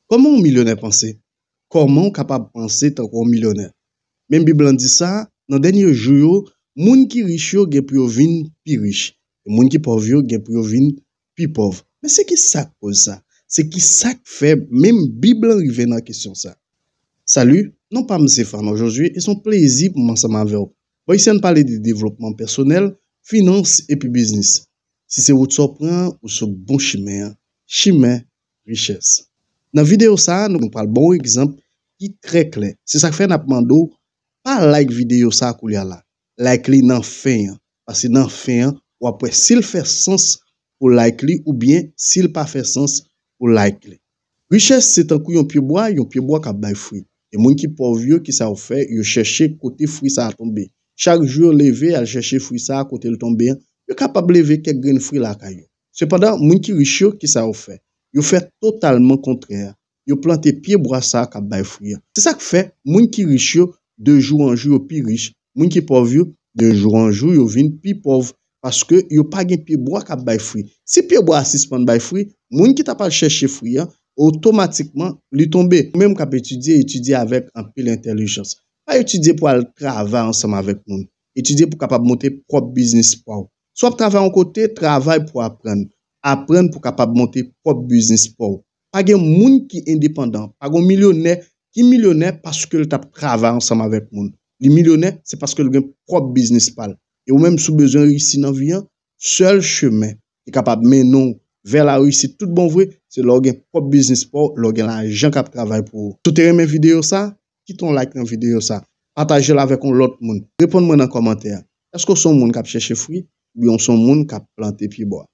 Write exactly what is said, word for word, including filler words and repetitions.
Kòman yon milyonè panse? Kòman w kapab panse tankou yon milyonè? Men Bib lan di sa, nan dènye jou yo, moun ki rich yo gen pou yo vin pi rich, e moun ki pòv yo gen pou yo vin pi pòv. Men se ki sa k koz sa? Se ki sa k fè menm Bib lan rive nan kesyon sa? Salut, non pa m se Fernand Josué e se yon plezi pou m ansanm avè w. Bò isi a n pale de devlopman pèsonèl, finans epi biznis. Si se wout sa w pran, ou sou bon chimen an, chimen richès. Nan videyo sa a, nou pral ba w yon egzanp ki trè klè. Se sa k fè n ap mande w, pa like videyo sa a koulye a la. Like li nan fen an, paske nan fen an, w ap wè si l fè sans pou like li oubyen si l pa fè sans pou like li. Richès se tankou yon pyebwa, yon pyebwa k ap bay fwi. E moun ki pòv yo, ki sa yo fè? Yo chèche kote fwi sa a tonbe. Chak jou yo leve al chèche fwi sa a kote l tonbe an, yo kapab leve kèk grenn fwi lakay yo. Sepandan, moun ki rich yo, ki sa yo fè? Yo fè totalman kontrè a. Yo plante pyebwa sa a k ap bay fwi an. Se sa k fè moun ki rich yo, de jou an jou, yo pi rich. Moun ki pòv yo, de jou an jou, yo vin pi pòv. Paske yo pa gen pyebwa k ap bay fwi. Si pyebwa a sispann bay fwi, moun ki t ap al chèche fwi an, otomatikman, li tonbe. Ou menm k ap etidye, etidye avèk anpil entèlijans. Pa etidye pou al travay ansanm avèk moun. Etidye pou kapab monte pwòp biznis pa w. Si w ap travay yon kote, travay pou aprann. Aprann pou kapab monte pwòp biznis pa w. Pa gen moun ki endepandan. Pa gen milyonè ki milyonè paske l t ap travay ansanm avèk moun. Li milyonè, se paske l gen pwòp biznis pa l. E ou menm, si w bezwen reyisi nan vi an, sèl chemen ki kapab mennen w vè la reyisit tout bon vre, se lè w gen pwòp biznis pa w, lè w gen lajan k ap travay pou ou. Si w te renmen videyo sa, kite yon like nan videyo sa. Pataje l avèk yon lòt moun. Reponn mwen nan kòmantè a. Èske w se yon moun k ap chèche fwi oubyen w se yon moun k ap plante pyebwa?